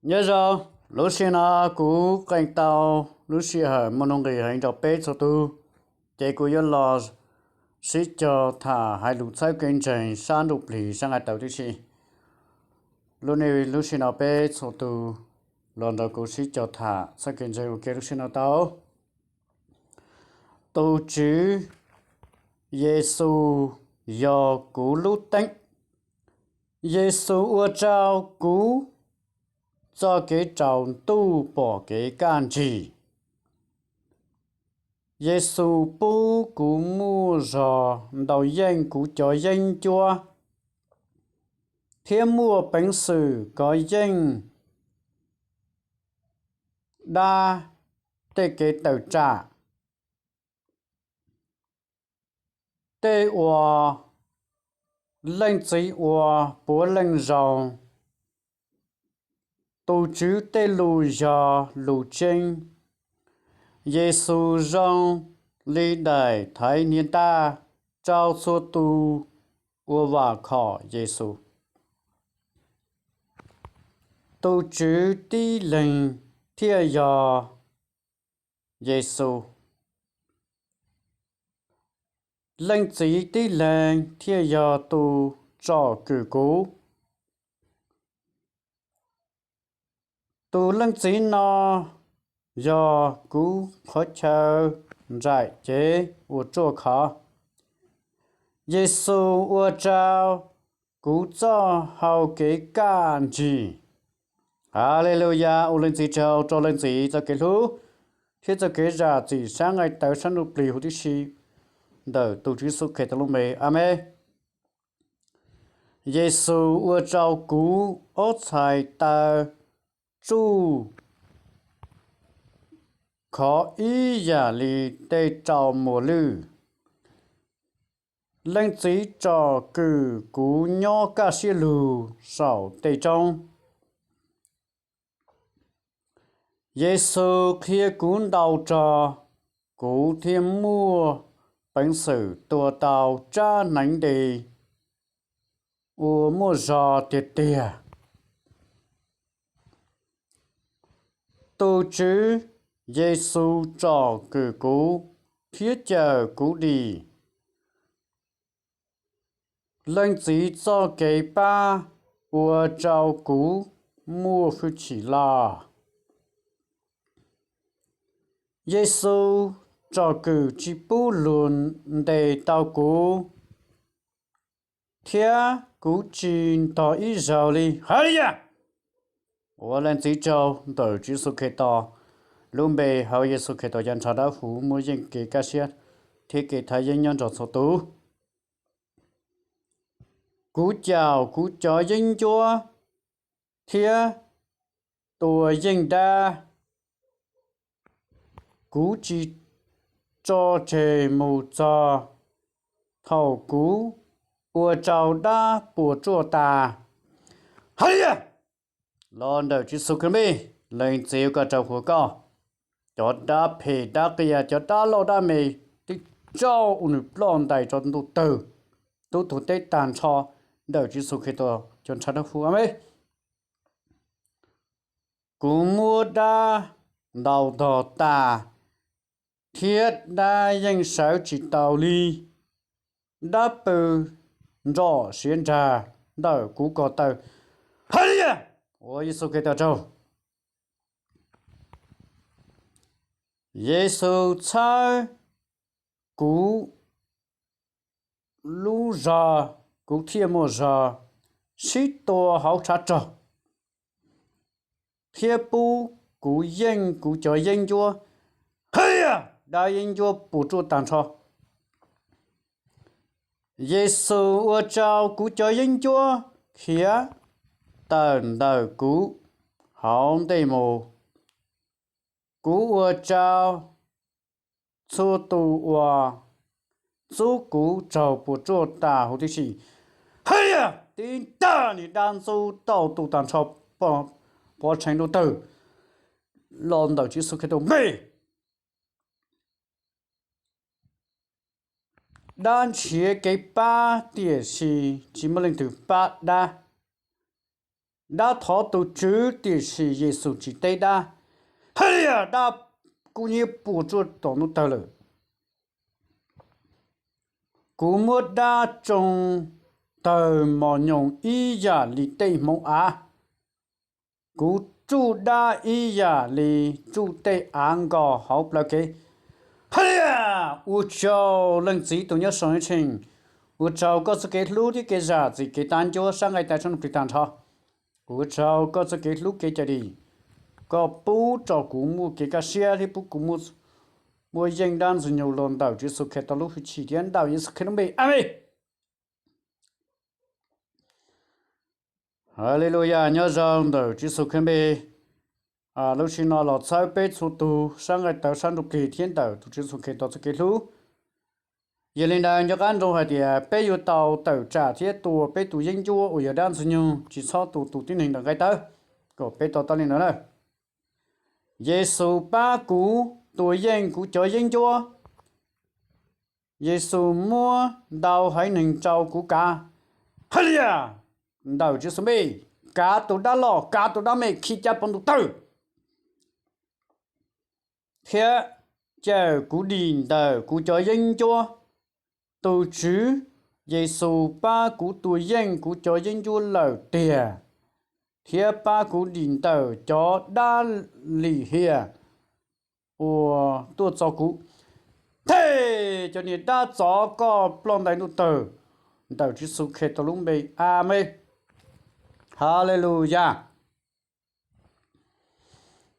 Nyob zoo, lub sij hawm no kuv qee tau lub sij hawm muaj nuj nqis heev rau peb txhua tus, ces kuv yuav los sib cog tham hais lus txhawb kev ntseeg sab ntsuj plig sab nqaij tawv tib si. Lub, lub sij hawm no peb txhua tus los nrog kuv sib cog tham txhawb kev ntseeg ua ke lub sij hawm no tau. Tus Tswv Yexus yog kuv lub teeb. Yexus ua rau kuv txoj kev tsaus ntuj pom kev kaj ntsig. Yexus pub kuv muaj zog ntau yeej kuv cov yeeb ncuab, thiab muaj peev xwm kov yeej dab tej kev tawm tsam, tej uas leej txiv ua puav leej zoo. Tus Tswv tej lus yog lus tseeb. Yexus zoo li daim thaiv hniav ntaj rau txhua tus uas vam khom Yexus. Tus Tswv tib leeg thiaj yog Yexus. Leej Txiv tib leeg thiaj yog tus tsom kwm kuv. Tus Leej Txiv no yog kuv qhov chaw nraim cev uas ruaj khov. Yexus ua rau kuv txoj hau kev kaj ntsig. Haleluyas, ua Leej Txiv tsaug rau Leej Txiv txoj kev hlub thiab txoj kev zam txim sab nqaij tawv sab ntsuj plig huv tib si ntawm tus Tswv Yexus Khetos lub npe, Amees. Yexus ua rau kuv ob txhais taw tsuj khov ib yam li tej rau muas lwj. Leej Txiv tsom kwm kuv nyob kaj siab lug saum tej roob. Yexus qhia kuv ntau rog, kuv thiaj muaj peev xwm tua tau tsab hneev nti uas muaj zog tiag tiag. Tus Tswv Yexus tsom kwm kuv thiab cawm kuv dim. Leej Txiv txoj kev pab ua rau kuv muaj hwj chim loj. Yexus tsom kwm tsis pub luag ntes tau kuv, thiab kuv tsis ntog ib zaug li. Haleluyas! Ua Leej Txiv tsaug ntawm Tswv Yexus Khetos lub npe, hauv Yexus Khetos cov ntshav dawb huv muaj yeej kev kaj siab thiab kev thaiv yeeb nyob nrog txhua tus. Kuv caum kuv cov yeeb ncuab thiab tua yeej dab. Kuv tsis tso tseg mus txog thaum kuv ua rau dab puas tsuaj tas. Haleluyas! Los ntawm Tswv Yexus Khetos lub npe, Leej Txiv ua koj rau huv koj. Cov dab phem dab qias, cov dab loj dab me, twb tsaus ua nws ploj ntais rau ntuj tawg, tub tug teb tag nrho ntawm Tswv Yexus Khetos cov ntshav dawb huv. Amees. Kuv muab dab ntaus ntog tas, thiab dab yeej sawv tsis taus li. Dab pw nrom siav nrag ntawm kuv ko taw. Haleluyas! Ua Yexus Khetos tsaug. Yexus txhawb kuv lub zog, kuv thiaj muaj zog sib tua hauv tshav rog, thiab pub kuv yeej kuv cov yeeb ncuab. Haleluyas! Dab yeeb ncuab puas tsuaj tag nrho. Yexus ua rau kuv cov yeeb ncuab khiav tawm ntawm kuv hauv ntej mus. Kuv ua rau txhua tus uas txub kuv raug puas tsuaj tas huv tib si. Haleluyas! Tib tag niag dab ntxub tauj tu tag nrho pov tshee ntuj tawg los ntawm Tswv Yexus Khetos npe. Dab nrhiav kev pab tiam sis tsis muaj leej twg pab dab. Dab thov tus Tswv tiam sis Yexus tsis teb dab. Hais tias dab kub hnyiab puas tsuaj tom ntuj tawg lawm. Kuv muab dab tsoo tawg mos nyoos ib yam li tej hmoov av. Kuv tsuj dab ib yam li tsuj tej av nkos hauv plawv kev. Hais tias ua tsaug Leej Txiv tus nyob saum ntuj tsheej, ua tsaug koj txoj kev hlub thiab kev zam txim kev tab ncuab sab nqaij tawv sab ntsuj plig tag nrho. Ua tsaug koj txoj kev hlub kev cawm dim, koj pub rau kuv muaj kev kaj siab thiab pub kuv muaj yeej dab Ntxwg Nyoog los ntawm Tswv Yexus Khetos lub hwj chim thiab ntawm Yexus Khetos lub npe, Amees. Haleluyas, nyob zoo ntawm Tswv Yexus Khetos npe. Lub sij hawm no los txhawb peb txhua tus sab nqaij tawv sab ntsuj plig thiab ntawm tus Tswv Yexus Khetos txoj kev hlub. Yog li ntawd nco qab ntsoov hais tias peb yuav tau tawm tsam thiab tua peb tus yeeb ncuab uas yog dab Ntxwg Nyoog, tsis txhob tua tus tib neeg ntawm nqaij tawv. Kom peb to taub li ntawd na. Yexus pab kuv tua yeej kuv cov yeeb ncuab. Yexus muab ntau haiv neeg rau kuv kav. Hais tias ntawm Tswv Yexus npe, kav tus dab loj, kav tus dab me, khi cai pov ntug tawg, thiab cawm kuv dim ntawm kuv cov yeeb ncuab. Tus Tswv Yexus pab kuv tua yeej kuv cov yeeb ncuab lawm tiag, thiab pab kuv dim ntawm cov dab lim hiam uas tuaj txov kuv. Thej cov niag dab txov koj ploj ntais ntuj tawg, ntawm Tswv Yexus Khetos lub npe, Amees. Haleluyas.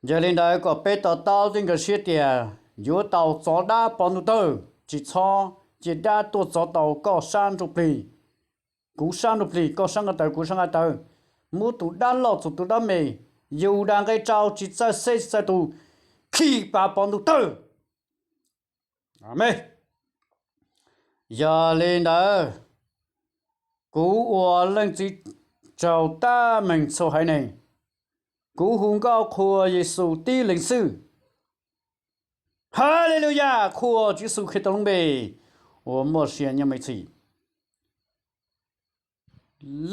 Yog li ntawd kom peb to taub thiab nkag siab tias yuav tau txov dab pov ntug tawg, tsis txhob cia dab tuaj txov tau koj sab ntsuj plig, kuv sab ntsuj plig, koj sab nqaij tawv, kuv sab nqaij tawv. Muab tus dab loj txhum tus dab me, yus dag nqe rau tsis txawj xeb tsis txawj tu, khi pas pov ntug tawg. Amees. Yog li ntawd, kuv ua Leej Txiv tsaug tab meeg txhua haiv neeg. Kuv hu nkauj qhuas Yexus tib leeg xwb. Haleluyas, qhuas Tswv Yexus Khetos lub npe uas muaj sia nyob me txhis.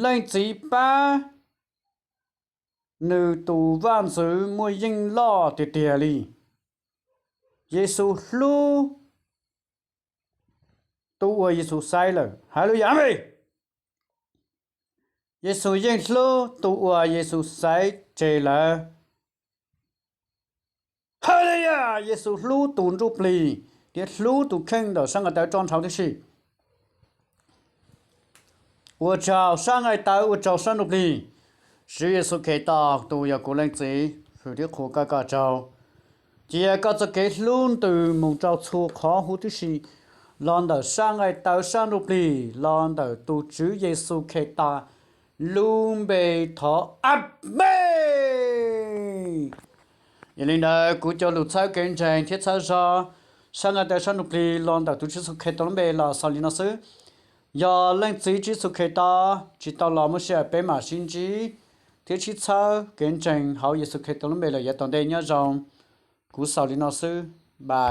Leej Txiv pab nws tus vaj ntxwv muaj yeej loj tiag tiag li. Yexus hlub tus uas Yexus xaiv lawm. Haleluyas, Amees. Yexus yeej hlub tus uas Yexus xaiv tseg lawm. Haleluyas, Yexus hlub tus ntsuj plig thiab hlub tus kheej ntawm sab nqaij tawv roj ntshav tib si. Ua tsaug sab nqaij tawv, ua tsaug sab ntsuj plig. Tswv Yexus Khetos tus yog kuv Leej Txiv, hwm thiab qhuas koj, koj tsaug. Cia koj txoj kev hlub ntws mus rau txhua qhov huv tib si, los ntawm sab nqaij tawv sab ntsuj plig, los ntawm tus Tswv Yexus Khetos lub npe thov, Amees. Yog li ntawd kuv cov lus txhawb kev ntseeg thiab txhawb zog sab nqaij tawv sab ntsuj plig los ntawm tus Tswv Yexus Khetos lub npe los xaus li no xwb. Yog Leej Txiv Tswv Yexus Khetos tsis tau los muaj sij hawm peb mam sib ntsib thiab sib txhawb kev ntseeg hauv Yexus Khetos lub npe lawm yav tom ntej. Nyob zoo, kuv xaus li no xwb, bye.